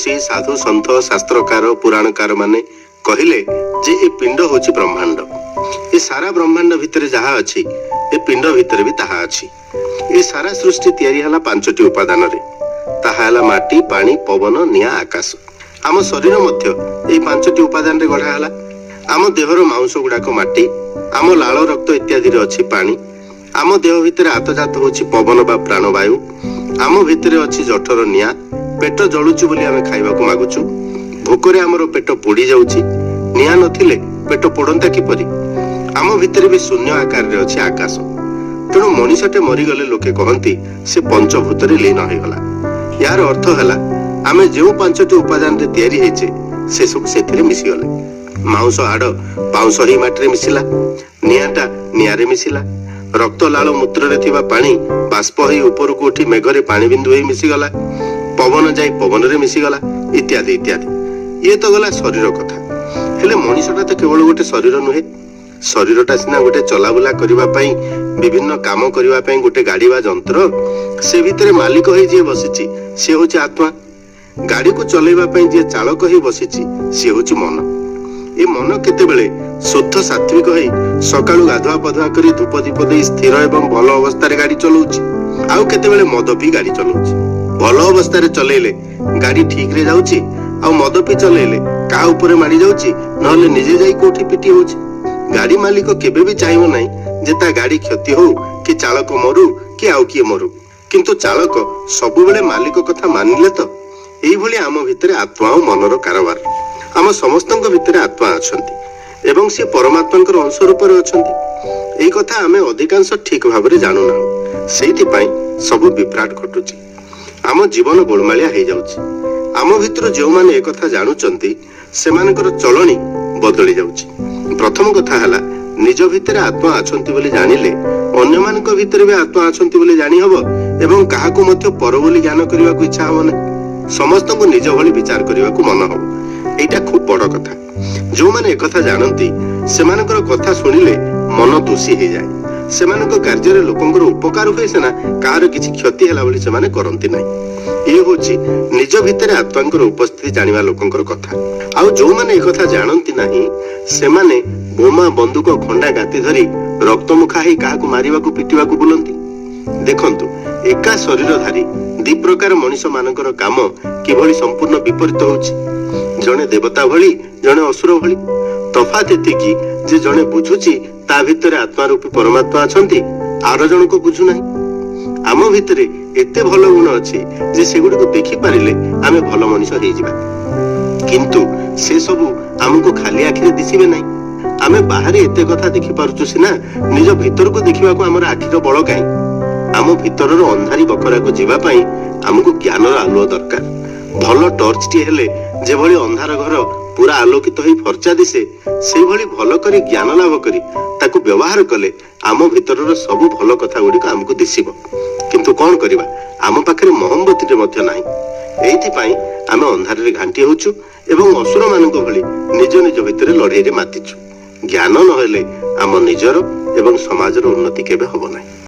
ଋଷି, ସାଧୁ, ସନ୍ଥ, ଶାସ୍ତ୍ରକାର, ପୁରାଣକାର ମାନେ କହିଲେ ଯେ ଏ ପିଣ୍ଡ ହଉଛି ବ୍ରହ୍ମାଣ୍ଡ। ଏ ସାରା ବ୍ରହ୍ମାଣ୍ଡ ଭିତରେ ଯାହା ଅଛି, ଏ ପିଣ୍ଡ ଭିତରେ ବି ତାହା ଅଛି। ଏ ସାରା ସୃଷ୍ଟି ତିଆରି ହେଲା ପାଞ୍ଚଟି ଉପାଦାନରେ। ତାହା ହେଲା ମାଟି, ପାଣି, ପବନ, ନିଆଁ, ଆକାଶ। ଆମ ଶରୀର ମଧ୍ୟ ଏଇ ପାଞ୍ଚଟି ଉପାଦାନରେ ଗଢା ହେଲା। ଆମ ଦେହର ମାଉଁସ ଗୁଡାକ ମାଟି, ଆମ ଲାଳ, ରକ୍ତ ଇତ୍ୟାଦିରେ ଅଛି ପାଣି, ଆମ ଦେହ ଭିତରେ ଆତଯାତ ହଉଛି ପବନ ବା ପ୍ରାଣବାୟୁ, ଆମ ଭିତରେ ଅଛି ଜଠର ନିଆଁ। ପେଟ ଜଳୁଛି ବୋଲି ଆମେ ଖାଇବାକୁ ମାଗୁଛୁ। ଭୋକରେ ଆମର ପେଟ ପୋଡି ଯାଉଛି। ନିଆଁ ନଥିଲେ ପେଟ ପୋଡନ୍ତା କିପରି? ଆମ ଭିତରେ ବି ଶୂନ୍ୟ ଆକାରରେ ଅଛି ଆକାଶ। ତେଣୁ ମଣିଷଟେ ମରିଗଲେ ଲୋକେ କହନ୍ତି, ସେ ପଞ୍ଚଭୂତରେ ଲୀନ ହେଇଗଲା। ଏହାର ଅର୍ଥ ହେଲା, ଆମେ ଯେଉଁ ପାଞ୍ଚଟି ଉପାଦାନରେ ତିଆରି ହେଇଛେ, ସେ ସବୁ ସେଥିରେ ମିଶିଗଲେ। ମାଉଁସ ହାଡ ପାଉଁଶ ହେଇ ମାଟିରେ ମିଶିଲା, ନିଆଁଟା ନିଆଁରେ ମିଶିଲା, ରକ୍ତ, ଲାଳ, ମୂତ୍ରରେ ଥିବା ପାଣି ବାଷ୍ପ ହେଇ ଉପରକୁ ଉଠି ମେଘରେ ପାଣି ବିନ୍ଦୁ ହେଇ ମିଶିଗଲା, ପବନ ଯାଇ ପବନରେ ମିଶିଗଲା, ଇତ୍ୟାଦି ଇତ୍ୟାଦି। ଇଏ ତ ଗଲା ଶରୀର କଥା। ହେଲେ ମଣିଷଟା ତ କେବଳ ଗୋଟେ ଶରୀର ନୁହେଁ। ଶରୀରଟା ସିନା ଗୋଟେ ଚଲାବୁଲା କରିବା ପାଇଁ, ବିଭିନ୍ନ କାମ କରିବା ପାଇଁ ଗୋଟେ ଗାଡି ବା ଯନ୍ତ୍ର। ସେ ଭିତରେ ମାଲିକ ହେଇ ଯିଏ ବସିଛି, ସିଏ ହଉଛି ଆତ୍ମା। ଗାଡିକୁ ଚଲେଇବା ପାଇଁ ଯିଏ ଚାଳକ ହେଇ ବସିଛି, ସିଏ ହଉଛି ମନ। ଏ ମନ କେତେବେଳେ ଶୁଦ୍ଧ ସାତ୍ବିକ ହେଇ ସକାଳୁ ଗାଧୁଆ ପାଧୁଆ କରି, ଧୂପ ଦୀପ ଦେଇ ସ୍ଥିର ଏବଂ ଭଲ ଅବସ୍ଥାରେ ଗାଡି ଚଲଉଛି, ଆଉ କେତେବେଳେ ମଦ ପିଇ ଗାଡି ଚଲଉଛି। ଭଲ ଅବସ୍ଥାରେ ଚଲେଇଲେ ଗାଡି ଠିକରେ ଯାଉଛି, ଆଉ ମଦ ପିଇ ଚଲେଇଲେ କାହା ଉପରେ ମାଡି ଯାଉଛି, ନହେଲେ ନିଜେ ଯାଇ କୋଉଠି ପିଟି ହଉଛି। ଗାଡି ମାଲିକ କେବେ ବି ଚାହିଁବ ନାହିଁ ଯେ ତା ଗାଡି କ୍ଷତି ହଉ କି ଚାଳକ ମରୁ କି ଆଉ କିଏ ମରୁ। କିନ୍ତୁ ଚାଳକ ସବୁବେଳେ ମାଲିକ କଥା ମାନିଲେ ତ? ଏଇଭଳି ଆମ ଭିତରେ ଆତ୍ମା ଓ ମନର କାରବାର। ଆମ ସମସ୍ତଙ୍କ ଭିତରେ ଆତ୍ମା ଅଛନ୍ତି ଏବଂ ସେ ପରମାତ୍ମାଙ୍କର ଅଂଶ ରୂପରେ ଅଛନ୍ତି। ଏଇ କଥା ଆମେ ଅଧିକାଂଶ ଠିକ ଭାବରେ ଜାଣୁନାହୁଁ। ସେଇଥିପାଇଁ ସବୁ ବିଭ୍ରାଟ ଘଟୁଛି, ଆମ ଜୀବନ ଗୋଳମାଳିଆ ହେଇଯାଉଛି। ଆମ ଭିତରୁ ଯେଉଁମାନେ ଏକଥା ଜାଣୁଛନ୍ତି, ସେମାନଙ୍କର ଚଳଣି ବଦଳି ଯାଉଛି। ପ୍ରଥମ କଥା ହେଲା, ନିଜ ଭିତରେ ଆତ୍ମା ଅଛନ୍ତି ବୋଲି ଜାଣିଲେ ଅନ୍ୟମାନଙ୍କ ଭିତରେ ବି ଆତ୍ମା ଅଛନ୍ତି ବୋଲି ଜାଣି ହବ ଏବଂ କାହାକୁ ମଧ୍ୟ ପର ବୋଲି ଜ୍ଞାନ କରିବାକୁ ଇଚ୍ଛା ହବ ନାହିଁ। ସମସ୍ତଙ୍କୁ ନିଜ ଭଳି ବିଚାର କରିବାକୁ ମନ ହବ। ଏଇଟା ଖୁବ ବଡ କଥା। ଯୋଉମାନେ ଏକଥା ଜାଣନ୍ତି, ସେମାନଙ୍କର କଥା ଶୁଣିଲେ ମନ ତୁଷି ହେଇଯାଏ। ସେମାନଙ୍କ କାର୍ଯ୍ୟରେ ଲୋକଙ୍କର ଉପକାର ହୁଏ ସିନା, କାହାର କିଛି କ୍ଷତି ହେଲା ଭଳି ସେମାନେ କରନ୍ତି ନାହିଁ। ଇଏ ହଉଛି ନିଜ ଭିତରେ ଆତ୍ମାଙ୍କର ଉପସ୍ଥିତି ଜାଣିବା ଲୋକଙ୍କର କଥା। ଆଉ ଯୋଉମାନେ ଏକଥା ଜାଣନ୍ତି ନାହିଁ, ସେମାନେ ବୋମା, ବନ୍ଧୁକ, ଖଣ୍ଡା, ଗାତି ଧରି ରକ୍ତମୁଖା ହେଇ କାହାକୁ ମାରିବାକୁ ପିଟିବାକୁ ବୁଲନ୍ତି। ଦେଖନ୍ତୁ, ଏକା ଶରୀରଧାରୀ ଦି ପ୍ରକାର ମଣିଷ ମାନଙ୍କର କାମ କିଭଳି ସମ୍ପୂର୍ଣ୍ଣ ବିପରୀତ ହଉଛି। ଜଣେ ଦେବତା ଭଳି, ଜଣେ ଅସୁର ଭଳି। ତଫାତ ଏତିକି ଯେ ଜଣେ ବୁଝୁଛି ତା ଭିତରେ ଆତ୍ମା ରୂପୀ ପରମାତ୍ମା ଅଛନ୍ତି, ଆର ଜଣକୁ ବୁଝୁନାହିଁ। ଆମ ଭିତରେ ଏତେ ଭଲ ଗୁଣ ଅଛି ଯେ ସେଗୁଡିକୁ ଦେଖିପାରିଲେ ଆମେ ଭଲ ମଣିଷ ହେଇଯିବା। କିନ୍ତୁ ସେ ସବୁ ଆମକୁ ଖାଲି ଆଖିରେ ଦିଶିବେ ନାହିଁ। ଆମେ ବାହାରେ ଏତେ କଥା ଦେଖିପାରୁଛୁ ସିନା, ନିଜ ଭିତରକୁ ଦେଖିବାକୁ ଆମର ଆଖିର ବଳ କାହିଁ? ଆମ ଭିତରର ଅନ୍ଧାରୀ ବଖରାକୁ ଯିବା ପାଇଁ ଆମକୁ ଜ୍ଞାନର ଆଲୁଅ ଦରକାର। ଭଲ ଟର୍ଚ୍ଚଟିଏ ହେଲେ ଯେଭଳି ଅନ୍ଧାର ଘର ପୁରା ଆଲୋକିତ ହେଇ ଫର୍ଚା ଦିଶେ, ସେଇଭଳି ଭଲ କରି ଜ୍ଞାନ ଲାଭ କରି ତାକୁ ବ୍ୟବହାର କଲେ ଆମ ଭିତରର ସବୁ ଭଲ କଥା ଗୁଡିକ ଆମକୁ ଦିଶିବ। କିନ୍ତୁ କଣ କରିବା, ଆମ ପାଖରେ ମହମବତୀଟେ ମଧ୍ୟ ନାହିଁ। ଏଇଥିପାଇଁ ଆମେ ଅନ୍ଧାରରେ ଘାଣ୍ଟି ହଉଛୁ ଏବଂ ଅସୁର ମାନଙ୍କ ଭଳି ନିଜ ନିଜ ଭିତରେ ଲଢେଇରେ ମାତିଛୁ। ଜ୍ଞାନ ନହେଲେ ଆମ ନିଜର ଏବଂ ସମାଜର ଉନ୍ନତି କେବେ ହବ ନାହିଁ।